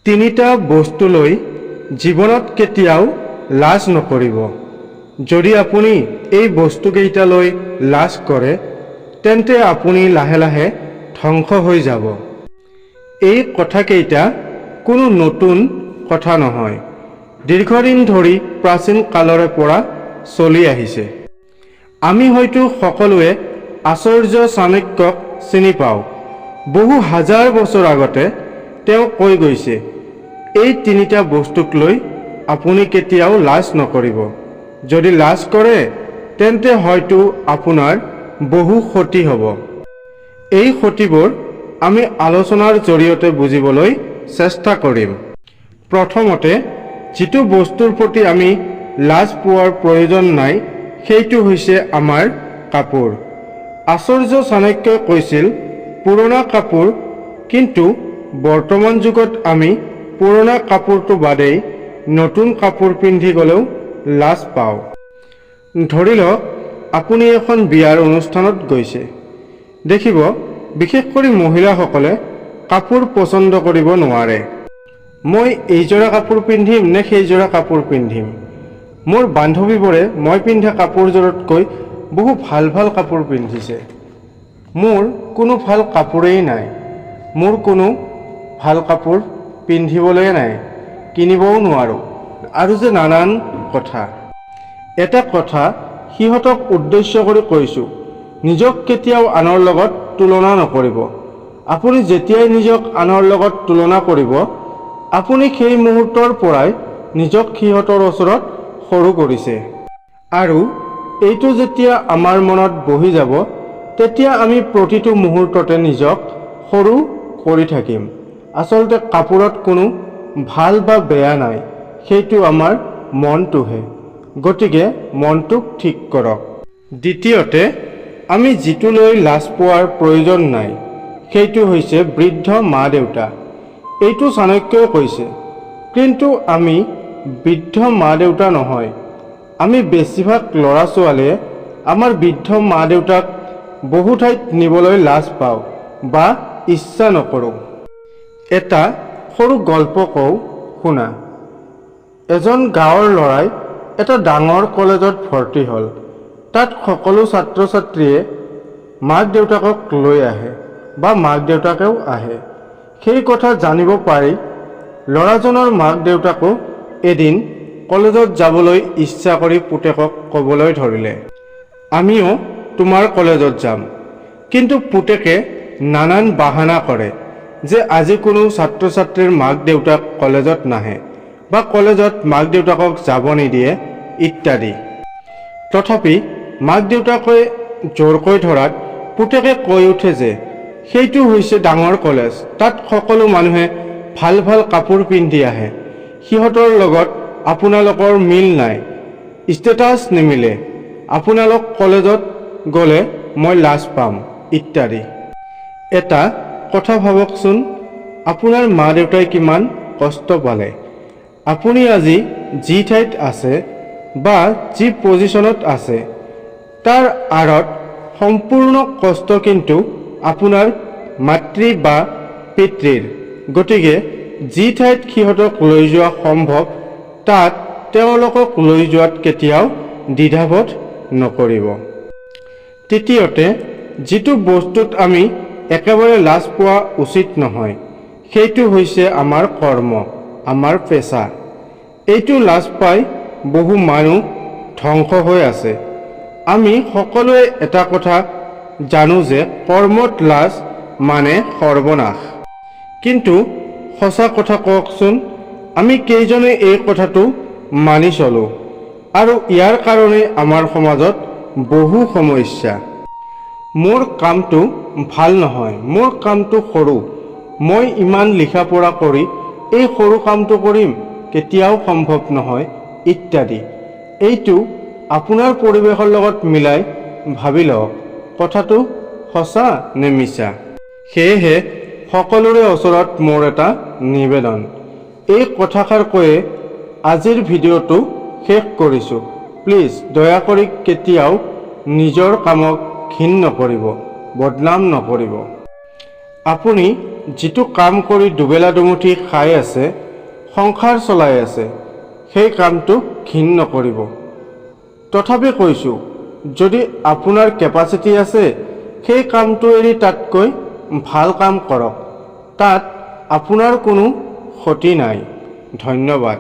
তিনিটা বস্তুলৈ জীৱনত কেতিয়াও লাজ নকৰিব। যদি আপুনি এই বস্তুকেইটালৈ লাজ কৰে, তেন্তে আপুনি লাহে লাহে ধ্বংস হৈ যাব। এই কথাকেইটা কোনো নতুন কথা নহয়, দীৰ্ঘদিন ধৰি প্ৰাচীন কালৰে পৰা চলি আহিছে। আমি হয়তো সকলোৱে আচাৰ্য চাণক্যক চিনি পাওঁ। বহু হাজাৰ বছৰ আগতে তেওঁ কৈ গৈছে, এই তিনিটা বস্তুক লৈ আপুনি কেতিয়াও লাজ নকৰিব। যদি লাজ কৰে, তেন্তে হয়তো আপোনাৰ বহু ক্ষতি হ'ব। এই ক্ষতিবোৰ আমি আলোচনাৰ জৰিয়তে বুজিবলৈ চেষ্টা কৰিম। প্ৰথমতে, যিটো বস্তুৰ প্ৰতি আমি লাজ পোৱাৰ প্ৰয়োজন নাই, সেইটো হৈছে আমাৰ কাপোৰ। আচাৰ্য চাণক্যই কৈছিল পুৰণা কাপোৰ। কিন্তু বৰ্তমান যুগত আমি পুৰণা কাপোৰটো বাদেই, নতুন কাপোৰ পিন্ধি গ'লেও লাজ পাওঁ। ধৰি লওক, আপুনি এখন বিয়াৰ অনুষ্ঠানত গৈছে। দেখিব, বিশেষ কৰি মহিলাসকলে কাপোৰ পচন্দ কৰিব নোৱাৰে। মই এইযোৰা কাপোৰ পিন্ধিম নে সেইযোৰা কাপোৰ পিন্ধিম? মোৰ বান্ধৱীবোৰে মই পিন্ধা কাপোৰযোৰতকৈ বহু ভাল ভাল কাপোৰ পিন্ধিছে। মোৰ কোনো ভাল কাপোৰেই নাই। মোৰ কোনো ভাল কাপোৰ পিন্ধিবলৈয়ে নাই, কিনিবও নোৱাৰোঁ, আৰু যে নানান কথা। এটা কথা সিহঁতক উদ্দেশ্য কৰি কৈছোঁ, নিজক কেতিয়াও আনৰ লগত তুলনা নকৰিব। আপুনি যেতিয়াই নিজক আনৰ লগত তুলনা কৰিব, আপুনি সেই মুহূৰ্তৰ পৰাই নিজক সিহঁতৰ ওচৰত সৰু কৰিছে। আৰু এইটো যেতিয়া আমাৰ মনত বহি যাব, তেতিয়া আমি প্ৰতিটো মুহূৰ্ততে নিজক সৰু কৰি থাকিম। আচলতে কাপোৰত কোনো ভাল বা বেয়া নাই, সেইটো আমাৰ মনটোহে। গতিকে মনটোক ঠিক কৰক। দ্বিতীয়তে, আমি যিটো লৈ লাজ পোৱাৰ প্ৰয়োজন নাই, সেইটো হৈছে বৃদ্ধ মা দেউতা। এইটো চাণক্যই কৈছে। কিন্তু আমি বৃদ্ধ মা দেউতা নহয়, আমি বেছিভাগ ল'ৰা ছোৱালীয়ে আমাৰ বৃদ্ধ মা দেউতাক বহু ঠাইত নিবলৈ লাজ পাওঁ বা ইচ্ছা নকৰোঁ। এটা সৰু গল্প কওঁ শুনা। এজন গাঁৱৰ ল'ৰাই এটা ডাঙৰ কলেজত ভৰ্তি হ'ল। তাত সকলো ছাত্ৰ ছাত্ৰীয়ে মাক দেউতাকক লৈ আহে বা মাক দেউতাকেও আহে। সেই কথা জানিব পাৰি ল'ৰাজনৰ মাক দেউতাকো এদিন কলেজত যাবলৈ ইচ্ছা কৰি পুতেকক ক'বলৈ ধৰিলে, "আমিও তোমাৰ কলেজত যাম।" কিন্তু পুতেকে নানান বাহানা কৰে যে আজি কোনো ছাত্ৰ ছাত্ৰীৰ মাক দেউতাক কলেজত নাহে বা কলেজত মাক দেউতাকক যাব নিদিয়ে ইত্যাদি। তথাপি মাক দেউতাকে জোৰকৈ ধৰাত পুতেকে কৈ উঠে যে সেইটো হৈছে ডাঙৰ কলেজ, তাত সকলো মানুহে ভাল ভাল কাপোৰ পিন্ধি আহে, সিহঁতৰ লগত আপোনালোকৰ মিল নাই, ষ্টেটাছ নিমিলে, আপোনালোক কলেজত গ'লে মই লাজ পাম ইত্যাদি। এটা কথা ভাবকচোন, আপোনাৰ মা দেউতাই কিমান কষ্ট পালে। আপুনি আজি যি ঠাইত আছে বা যি পজিশ্যনত আছে, তাৰ আঁৰত সম্পূৰ্ণ কষ্ট কিন্তু আপোনাৰ মাতৃ বা পিতৃৰ। গতিকে যি ঠাইত সিহঁতক লৈ যোৱা সম্ভৱ, তাত তেওঁলোকক লৈ যোৱাত কেতিয়াও দ্বিধাবোধ নকৰিব। তৃতীয়তে, যিটো বস্তুত আমি একেবাৰে লাজ পোৱা উচিত নহয়, সেইটো হৈছে আমাৰ কৰ্ম, আমাৰ পেচা। এইটো লাজ পাই বহু মানুহ ধ্বংস হৈ আছে। আমি সকলোৱে এটা কথা জানো যে কৰ্মত লাজ মানে সৰ্বনাশ। কিন্তু সঁচা কথা কওকচোন, আমি কেইজনে এই কথাটো মানি চলোঁ? আৰু ইয়াৰ কাৰণে আমাৰ সমাজত বহু সমস্যা। মোৰ কামটো ভাল নহয়, মোৰ কামটো সৰু, মই ইমান লিখা পঢ়া কৰি এই সৰু কামটো কৰিম, কেতিয়াও সম্ভৱ নহয় ইত্যাদি। এইটো আপোনাৰ পৰিৱেশৰ লগত মিলাই ভাবি লওক, কথাটো সঁচা নে মিছা? সেয়েহে সকলোৰে ওচৰত মোৰ এটা নিবেদন। এই কথাষাৰ কৈয়ে আজিৰ ভিডিঅ'টো শেষ কৰিছোঁ। প্লিজ দয়া কৰি কেতিয়াও নিজৰ কামক ঘিণ নকৰিব, বদনাম নকৰিব। আপুনি যিটো কাম কৰি দুবেলা দুমুঠি খাই আছে, সংসাৰ চলাই আছে, সেই কামটোক ঘিণ নকৰিব। তথাপি কৈছোঁ, যদি আপোনাৰ কেপাচিটি আছে, সেই কামটো এৰি তাতকৈ ভাল কাম কৰক। তাত আপোনাৰ কোনো ক্ষতি নাই। ধন্যবাদ।